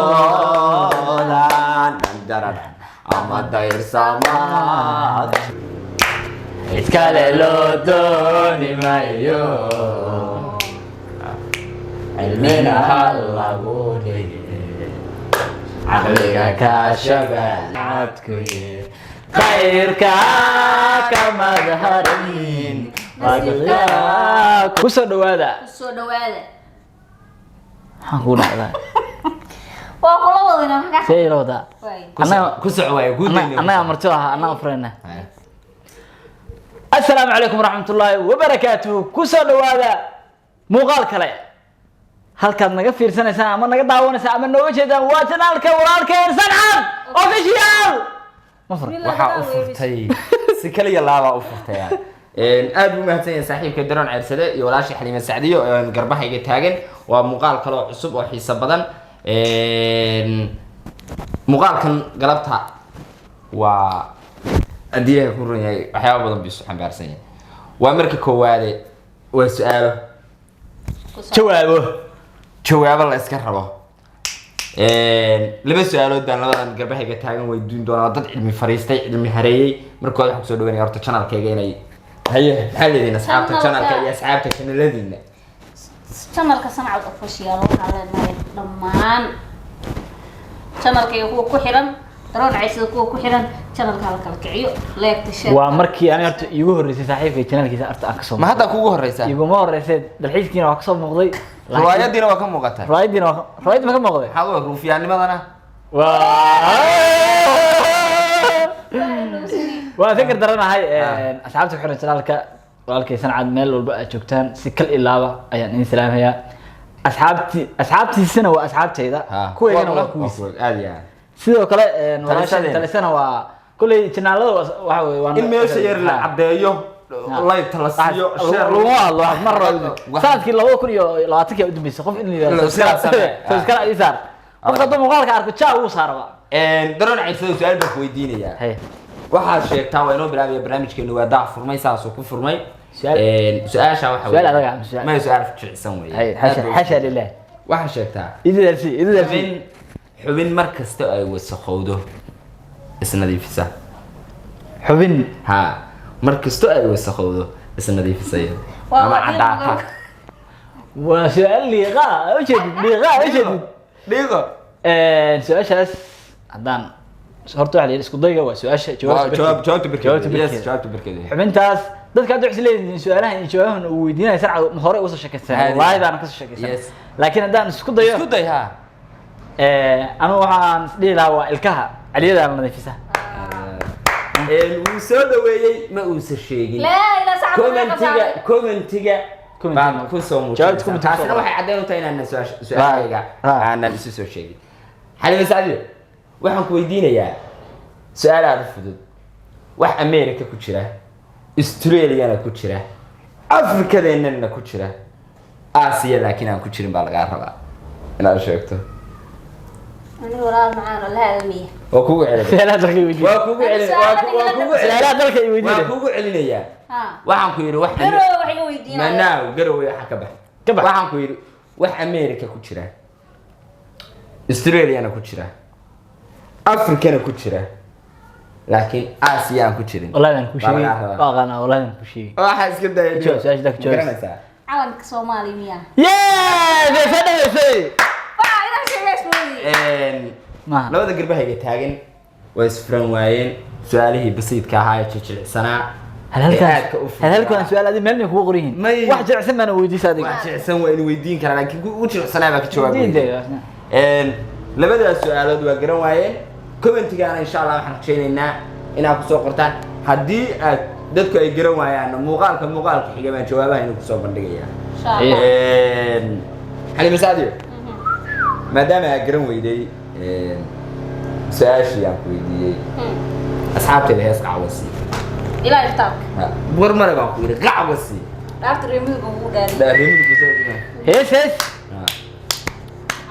Doodan daran ama dayrsamaad. Cid kale loo dooni maayo, cilmina ha lagu dhige, caqliga kaashabadkuye, khayrka ka madharin. Kusoo dhawaada. Kusoo dhawaada. Maxaan kugu dhacdaa? Waa kula wadina maxaa? See ila wadaa? Waay. Ku soco waayo ku. Annagaa marti ahaa, annaga furayna. Assalaamu calaykum waraxmatullaahi wabarakaatuhu. Kusoo dhawaada muuqaal kale. Halkaad naga fiirsanaysaan ama naga daawanaysaan ama nooga jeedaan waa channelka walaalkeen Sancad Official. Ma furan? Waxaa u furtay si kaliya laabaa u furtay. Aad buu mahadsan yahay saaxiibka Daroon Ceersade iyo walaashii Xaliime Sacdiyo oo garbahayga taagan. Waa muuqaal kale oo cusub oo xiiso badan. Muuqaalkan galabta waa haddii Ilaahay ku run yahay, waxyaaba badan buu isu xambaarsan yahay. Waa marka koowaade, waa su-aalo jawaabo. Jawaabo la iska rabo. Laba su-aalood baan labadan garbahayga taagan weydiin doonaa. Dad cilmi fariistay, cilmi hareeyey. Markooda waxaan kusoo dhaweynaya horta channelkayga inay haye. Maxaa leedihin asxaabta channelka iyo asxaabta channeladiina? Channelka Sancad Official waxaa leenahay dhammaan channelkayga kuwa ku xiran, Daroon Caysada kuwa ku xiran, channelka hala kala kiciyo, leegta, share. Waa markii aniga horta iigu horreysay saaxiibkay channelkiisa horta aan kasoo Ma hadda kugu horeysa? Iguma horreysay. Dalxiiskiina waa kasoo muuqday. Riwaayadiina waa ka muuqata. Riwaayadiina waa, riwaayadii ma ka muuqday? Maxaa u ruufyaanimadana? Waa fikir daranahay. Asxaabta ku xiran channelka walaalkay Sancad, meel walba aad joogtaan, si kal ilaaba ayaan idin salaamayaa. Asxaabti asxaabtiisana waa asxaabtayda, kuwaygana waa kuwiisa. Aad iyo aad. Sidoo kale walaasha Talisadeen. Talisana waa kulley channelada waxa wey waa in meesha yar la caddeeyo, like la siiyo, share. Laguma hadlo wax mar rabo. Sanadkii 2020-kii u dambeysay qof in la yidhahdo Sidaas samee. subscribe ii saar. Qofka hadduu muuqaalka arko, jaa uu saaraba. Daroon Ceyrsado, su-aal baan ku weydiinayaa. Haye. Waxaad sheegtaa, waa inoo bilaabaya barnaamijkeenu, waa daa furmay, saasuu ku furmay. Su-aasha waxa Su-aal adag ah, su-aal? Maya, su-aal jilicsan weeye. Haye. Aad xasha bay u xasha lilah. Waxaa sheegtaa idadaalsi idadaalsi. Xubin mar kasta ay wasakhowdo isnadiifisa. Xubin? Ha, mar kasto ay wasakhowdo isnadiifisa iyada ama waa caddaata. Waa su-aal liiqa ujeedid, liiqa ujeedid. Dhiiqo. Su-aashaas haddaan horta waxa la yidhi isku dayga waa su-aasha jawaabta. Jawaab, jawaabta Jawaabta berkeeda, yes. berkeeda. Jawaabta berkeeda. Xubintaas dadka hadda waxay leeyihiin su-aalahan iyo jawaabahan uu weydiinaya Sancad hore uga soo sheekaysan. Caadi. Wallaahi baana kasoo sheekaysan. Laakiin haddaan isku dayo Isku day, ha. Anigu waxaan is dhihi lahaa waa ilkaha caliyada la nadiifisa. Wuu soo dhaweeyey, ma uusan sheegin. Laa ilaa Sancad. Commentiga, commentiga Commentiga. baad kusoo Jawaabta muujinaysaa. commentiga Taasina kusoo. waxay caddeyn u tahay inaanan su-aashayga aanan isu soo sheegin. Xalima Sacdiyo, waxaan ku weydiinayaa su-aal aada u fudud. Wax America ku jira, Australiana ku jira, Afrikadeennana ku jira, Aasiya laakiin aan ku jirin baa lagaa rabaa inaad sheegto. Aniga walaal macaan oo la hadalmiya. Waa kugu celin. Su-aalaha dalka i weydiin. Waa kugu celin, waa kugu celin. Su-aalaha dalka i Waa weydiin. kugu celinayaa. Ha. Waxaan ku yidhi wax Garowe wax iga weydiinaya. Manaaw Garowe waxa ka bax. Ka bax. Waxaan ku yidhi wax America ku jira, Australiana ku jira, Africana ku jira, laakiin Aasiya aan ku jirin. Wallahi baan ku Baa sheegay. lagaa rabaa. Waa aqaanaa, wallahi baan ku sheegay. Waxaa iska daya. Jawaab, su-aasha daa ku Ma jawaab. garanaysaa? Calanka Soomaaliya miyaa? Yes, way soo dhaweysay. Waa inaan sheegays moodi. Maaha. Labada garbahayga taagan waa isfuran waayeen su-aalihii basiidka ahaa ee jijilcsanaa Hal ee halkaas aadka u hal halkaan su-aal adi meel may kugu qoran yihiin? May. Wax jilicsan baana weydiisa adiga. Wax jilicsan waa in weydiin karaa, laakiin kuwa ugu jilicsanaa baa ka jawaab Diin weydiin. dee. Labadaas su-aalood waa garan waayeen. Commentigaana insha Allah waxaan rajaynaynaa inaad kusoo qortaan. Haddii aad dadku ay garan waayaan, muuqaalka xiga baan jawaabaha inuu kusoo bandhigaya. Insha Allah. Xalima Sacdiyo, maadaama aad garan weyday su-aashii aan ku weydiiyey, asxaabtayda hees qacwasi. Ilaa iftaarka. War male baan ku yidhi, qacwasi. Dhaarta reer Mudug ugu dhaariy. Hees, hees.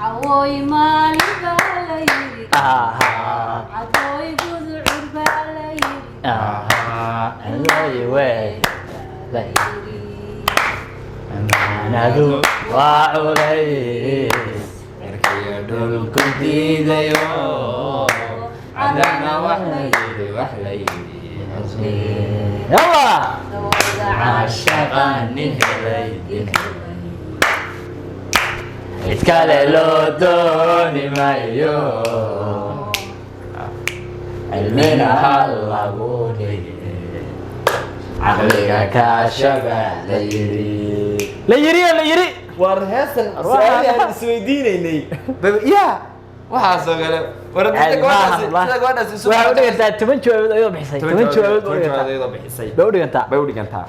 Cawooy maalin baa la yidhi. Aha. Cadooy gudcur baa la yidhi. Aha. Ay, wey. Amaanadu waa culays. Cirkiyo dhulku diidayo, cadana wax la yidhi, wax la yidhi. Yalla. Dawada Caashaqa nin helay, nin helay. Cid kale loo dooni maayo, Cilmina ha lagu dhige, caqliga kaashaba la yidhi. La yiri, la yiri. War heesan su'aalahan isweydiinaynay ya, waxaasoo kale war. Caadi maaha, wallahi. Waxay u dhigantaa 10 jawaabood ayadoo bixisay, 10 jawaabood bay u dhigantaa. Iyadoo bixisay Bay u dhigantaa. Bay u dhigantaa.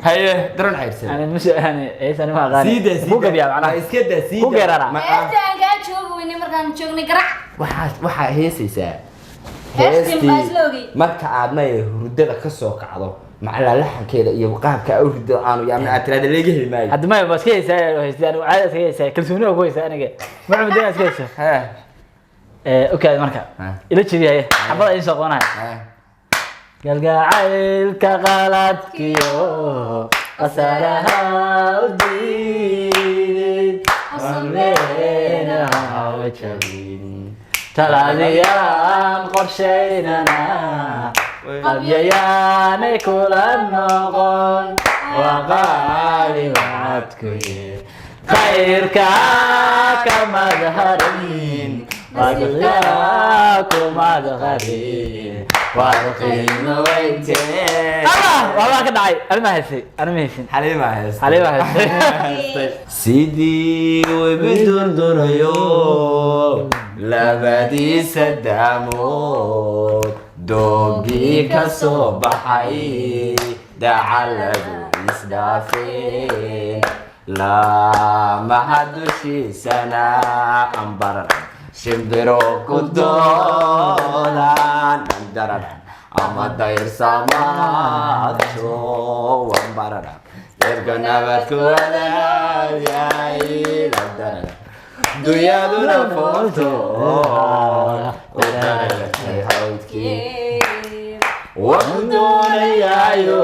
Haye, daran xayrsan. Ani mus ani heesani ma aqaani. Siida. Ku gabiyaa macnaha. Iska daa, siida. Ku geerara. Heesta aan kaa joogi weynay markaan joognay garac. Waxaa heesaysaa Heestii baa isla ogey. Marka aadna hurdada ka soo kacdo, macalaa laxankeeda iyo qaabka aad u hurdada aanu yaabna aad tiraada laga heli maayo. Hadda maya, waa iska haysaa, haystaa anigu caadi iska haysaa, kalsooni waa ku haysaa aniga, ma cumudana iska hayso. Okay, marka ila jeedi. Haye, xabada idin soo qabanaya. Galgacaylka qaladkiyo qasaraha u diidid, ameenaha jabin, talaadiyaan qorshaynana qabyayaanay kula noqon, waa qaali wacadkuye, khayrka kamad harin, kumad qarin, waad qiimo weyntee. Allah, waxbaa ka dhacay. Anima haysay, anima haysin. Xaliima heestay. Xaliima haysay. Sidii webi durdurayo labadiisa daamood, doogii ka soo baxay, dacaladu isdhaafeen, laamaha dushiisana ambaran shimbiro ku doodaan, dhandararan ama dayrsamaadso, wambararan cirka nabad ku wadaagay, dhandararan dunyaduna foolto u dareertay hawdkii. Waan doonayaayo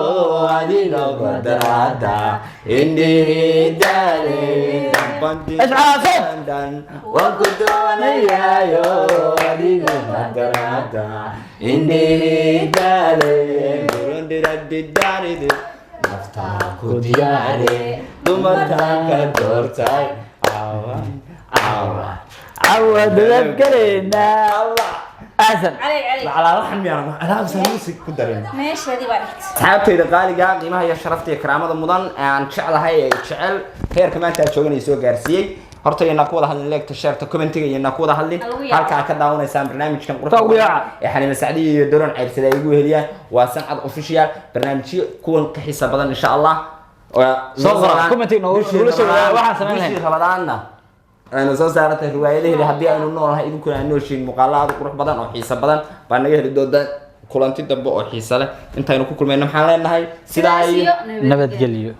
adiga badaraada indhihii daale. Waan ku doonayaayo adiga badaraada indhihii daale, naftaa ku diyaare, dumartaa ka doortay, awa awa. Cawa dadabgaleynaa axsan. Calay calay. Calaa miyaan alaabsa music ku darin. Meesheedii baa dhigtay. Asxaabtayda qaaliga, qiimaha iyo sharafta iyo karaamada mudan, aan jeclahay ee jecel heerka maanta aad jooganay soo gaarsiiyey, horta iyanaa ku wada hadlin leegta, sheerta, commentiga iyanaa ku wada hadlin. Lagu yaaco. Halka aad ka daawanaysaan barnaamijkan quruxda Ugu badan yaaca. ee Xalima Sacdiya iyo Doron Ceyrsade ay ugu heliyaan waa Sancad Official. Barnaamijyo kuwan ka xiisa badan insha Allah Soo qora, commentiga nogula soo wadaaga waxaan samayn lahayn. Bishii Ramadaanna aynu soo saaratay riwaayadaheeda haddii aynu noolnahay, idinkuna aan nooshiin, muuqaalo aad u qurux badan oo xiiso badan baa naga heli doontaa. Kulanti dambe oo xiiso leh intaynu ku kulmayno, maxaan leenahay? Sidaa iyo Nabadgelyo.